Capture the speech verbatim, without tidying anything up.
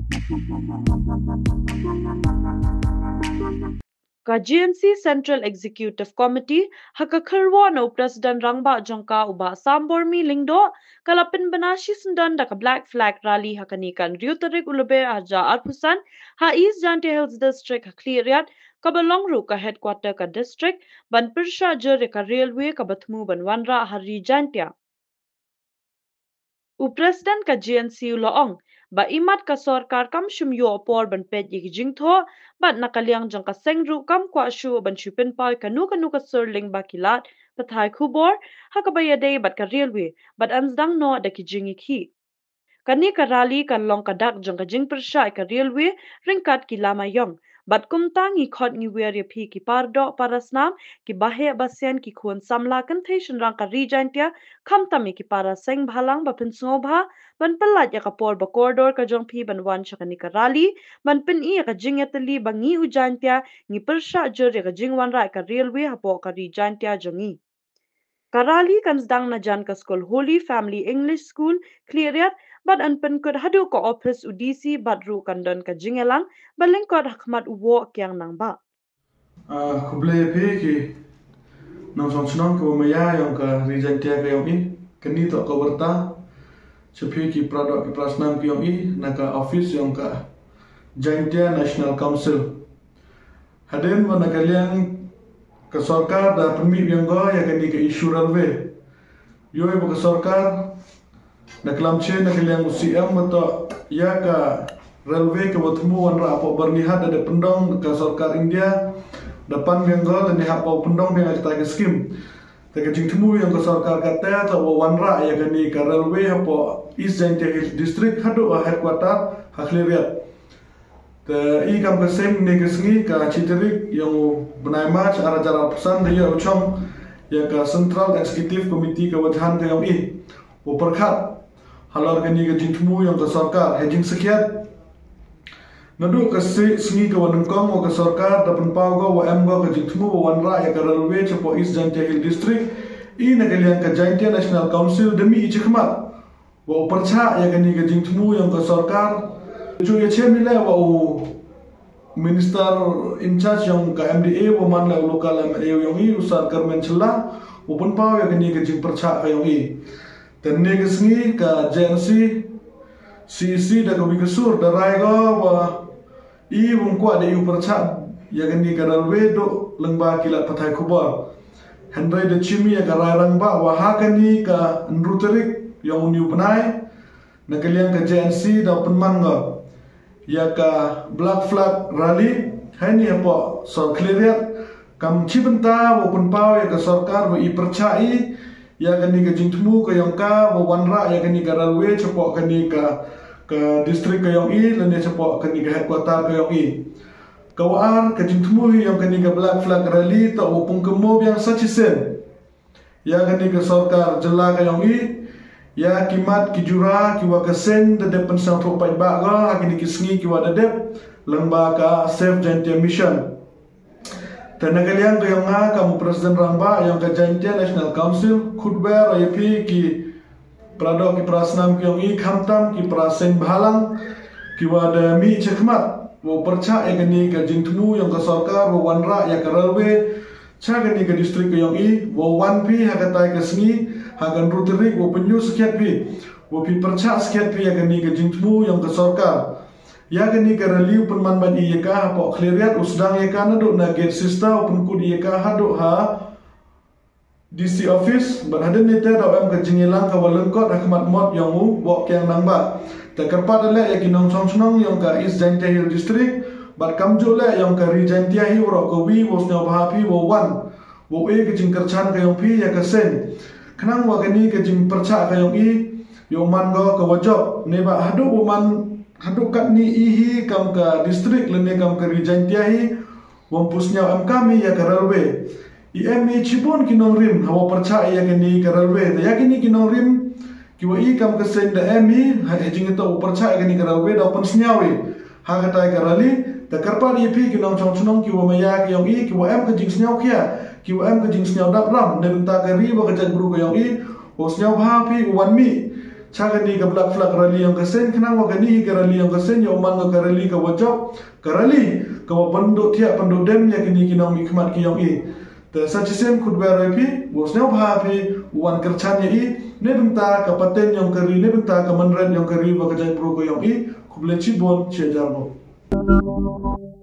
Ka G N C Central Executive Committee, ha ka kyrwoh na u President Rangbah jong ka u Bah Sambormi Lyngdoh, ka la pynbna shisyndon da ka Black Flag Rally ha kane ka hynriew tarik u Lber arhajar arphew san, ha East Jaintia Hills District ha Khliehriat, kaba long ruh ka headquarter ka district, ban pyrshah jur ïa ka railway kaba thmu ban wanrah ha ri Jaintia. U President ka G N C u la ong, ba imat ka sorkar kam shym ïoh por ban peit ïa ki jingthoh, bad na ka liang jong ka seng ruh kam kwah shuh ban shu pynpaw ïa kano kano ka sur lyngba ki lad pathai khubor, ha kaba ïadei bad ka railway, bad yn sdang noh da ki jingïakhih. Kane ka rally kan long ka dak jong ka jingpyrshah ïa ka railway ryngkat ki lama ïong. Bad kumta ngi khot ngi wer ïa phi ki para doh para snam, ki baheh basian, ki khun samla kynthei shynrang ka ri Jaintia, khamtam ïa ki para seng bhalang ba pynsngewbha ban pyllait ïa ka por ba kordor ka jong phi ban wan sha kane ka rally, ban pyni ïa ka jingïatylli ba ngi u Jaintia ngi pyrshah jur ïa ka jingwanrah ïa ka railway hapoh ka ri Jaintia jong ngi. Ka rally kan sdang na jan ka skul Holy Family English School, Khliehriat, bad yn pynkut haduh ka ophis u D C, bad ruh kan don ka jingïalang ba lyngkot ha khmat u Woh Kiang Nangbah. Ah, khublei phi ki nongshong shnong kiba maya ïong ka ri Jaintia ka ïong i. Kane toh ka warta sha phi ki para doh ki para snam ki ïong i, na ka office ïong ka Jaintia National Council. Hadien ba na ka liang ka sorkar da pynmih biang ko ïa kane ka issue railway. Ïoh ba ka sorkar na klam che na ka liang u C M ba toh ïa ka railway kaba thmu wanrah hapoh Byrnihat da dep pyndong ka sorkar India, da pan biang ko da ne hapoh pyndong biang ïa kata ka skim. Te ka jingthmu ïong ka sorkar kata toh ba wanrah ïa kane ka railway hapoh East Jaintia Hills District haduh ha headquarter ha Khliehriat. Te i kam ka seng ne ka sngi ka shi tarik ïong u bnai March arhajar arphew san da ïoh u chong ïa ka Central Executive Committee ka wajhan ka ïong i. U pyrkhat halor kane ka jingthmu ïong ka sorkar ha jingsakhiat. Naduh ka sngi ka wa nyngkong wa ka sorkar da pynpaw ko wa em ko ka jingthmu wa wanrah ïa ka railway chapoh East Jaintia Hills District, i na ka liang ka Jaintia National Council da mih i chakhmat wa u pyrchah ïa kane ka jingthmu ïong ka sorkar. Ju ïa chem i leh wa u minister in charge ïong ka M D A wa man leh u local M L A ïong i u Sir Kyrmen Shylla, u pynpaw ïa kane ka jingpyrchah ka ïong i. Te ne ka sngi ka J N C C E C da ka wi ka sur da rai ko wa i wym kwah da i u pyrchah ïa kane ka railway duh lyngba ki lad pathai khubor. Hynrei da chim i ïa ka rai rangbah wa ha kane ka hynriew tarik ïong une u bnai, na ka liang ka J N C da pynman ko ïa ka Black Flag Rally ha ine hapoh sor Khliehriat, kam chi bynta wa pynpaw ïa ka sorkar wa i pyrchah i ïa kane ka jingthmu ka ïong ka wa wanrah ïa kane ka railway chapoh kane ka, ka district ka ïong i lane chapoh kane ka headquarter ka ïong i. Ka wa ar ka jingthmu hi ïong kane ka Black Flag Rally toh wa pynkymo biang sa shisien ïa kane ka sorkar jylla ka ïong i, ïa ki mat ki jura ki wa ka seng da dep pynsngewthuh paidbah ko ha kine ki sngi ki wa da dep lyngba ka Save Jaintia Mission. Te na ka liang ka ïong nga kam u President rangbah ïong ka Jaintia National Council, khutber ïa phi ki para doh ki para snam ki ïong i, khamtam ki para seng bhalang ki wa da mih chakhmat wa pyrchah ïa kane ka jingthmu ïong ka sorkar wa wanrah ïa ka railway cha kane ka district ka ïong i, wa wan phi ha katai ka sngi ha ka hynriew tarik wa pynïoh sakhiat phi, wa phi pyrchah sakhiat phi ïa kane ka jingthmu ïong ka sorkar. Ïa kane ka rally u pynman ban i ïa ka hapoh Khliehriat, u sdang ïa ka naduh na gate sister, u pynkut ïa ka haduh ha D C office. Bad hadien nite da em ka jingïalang ka wa lyngkot ha khmat mot ïong u Woh Kiang Nangbah. Te kyrpad leh ïa ki nongshong shnong ïong ka East Jaintia Hills District bad kamjooh leh ïong ka ri Jaintia hi waroh kawi, wa sngewbha phi wa wan wa e ka jingkyrchan ka ïong phi ïa ka seng, khnang wa kane ka jingpyrchah ka ïong i ïoh man ko ka wa jop. Neibhah haduh wa man, haduh katne i hi kam ka district lane kam ka ri Jaintia hi, wam pu sñiaw em kam i ïa ka railway. I em i chibun ki nongrim ha wa pyrchah ïa kane ka railway. Te ïa kine ki nongrim ki wa i kam ka seng da em i ha, e jingto wa pyrchah ïa kane ka railway da pynsñiaw i ha katai ka rally. Te kyrpad ïa phi ki nongshong shnong ki wa maya ka ïong i, ki wa em ka jingsñiaw khia, ki wa em ka jingsñiaw dap ram na bynta ka ri wa ka jaitbru ka ïong i, wa sñiawbha phi u wan mih sha kane ka Black Flag Rally yong ka seng, khnang wa kane hi ka rally yong ka seng ya u man ka rally ka wa jop, ka rally ka wa pynduh thiah pynduh dem ya kine ki nongmihkhmat ki yong i. Te sa shisien khut ber ïa phi, u sngewbha phi u wan kyrchan ïa i na bynta ka pateng yong ka ri, na bynta ka mynret yong ka ri wa ka jaitbru ka yong i. Khublei chibun, chi hajar nguh.